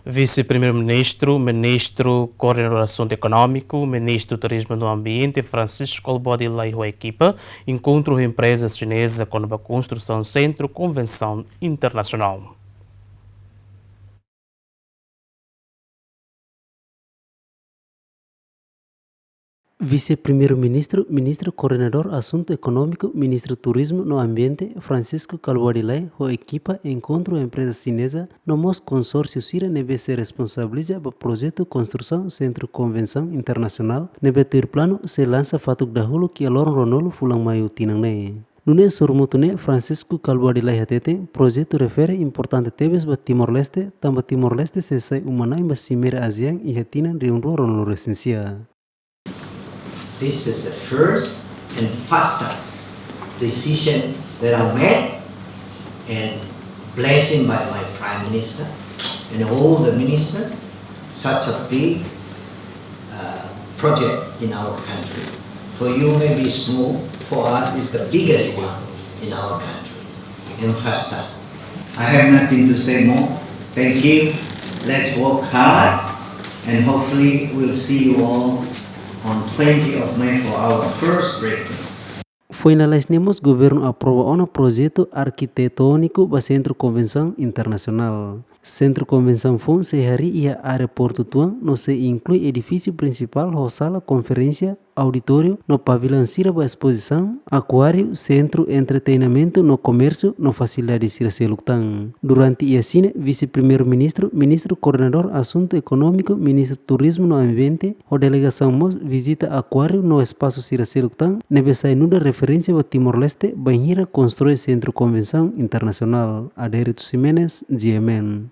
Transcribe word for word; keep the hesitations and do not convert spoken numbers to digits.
Vise-Primeiru-Ministru, Ministru Koordenadór Asuntu Ekonómiku, Ministru Turizmu no Ambiente, Francisco Kalbuadi Lay ho ekipa, enkontru ho empreza xineza kona-ba konstrusaun Sentru Konvensaun Internasionál. Vise-Primeiru-Ministru, Ministru Koordenadór Asuntu Ekonómiku, Ministru Turizmu no Ambiente, Francisco Kalbuadi Lay, ho ekipa enkontru empreza xineza no mós konsórsiu sira ne'ebé sei responsabiliza ba projetu konstrusaun Sentru Konvensaun Internasionál, ne'ebé tuir planu sei lansa fatuk dahuluk iha loron ruanulu fulan Maiu tinan ne'e. Nune'e sorumutu ne'e, Francisco Kalbuadi Lay hateten, projetu refere importante tebes ba Timor-Leste, tanba Timor-Leste sei sai uma-na'in ba Simeira ASEAN iha tinan rihun rua ruanulu resin sia. This is the first and faster decision that I made, and blessing by my Prime Minister and all the ministers, such a big uh, project in our country. For you may be small, for us it's the biggest one in our country and faster. I have nothing to say more. Thank you. Let's work hard and hopefully we'll see you all on twenty of May for our first break. Foin lalais ne'e mós governu aprova ona projetu arkitetóniku ba Sentru Konvensaun Internasionál. Sentru Konvensaun foun sei harii iha área Portu Tuan no sei inklui edifísiu prinsipál ho sala konferénsia, auditóriu no pavillaun sira ba espozisaun, akuáriu, sentru entreteinamentu no komérsiu no fasilidade sira seluk tan. Durante iha sira-ne'e, Vise-Primeiru-Ministru, Ministru Koordenadór Asuntu Ekonómiku, Ministru Turizmu no Ambiente, ho delegasaun mós vizita akuáriu no espasu sira seluk tan, ne'ebé sai nu'udar referénsia ba Timor-Leste, bainhira konstrui Sentru Konvensaun Internasionál. Adérito Ximenes, G M N.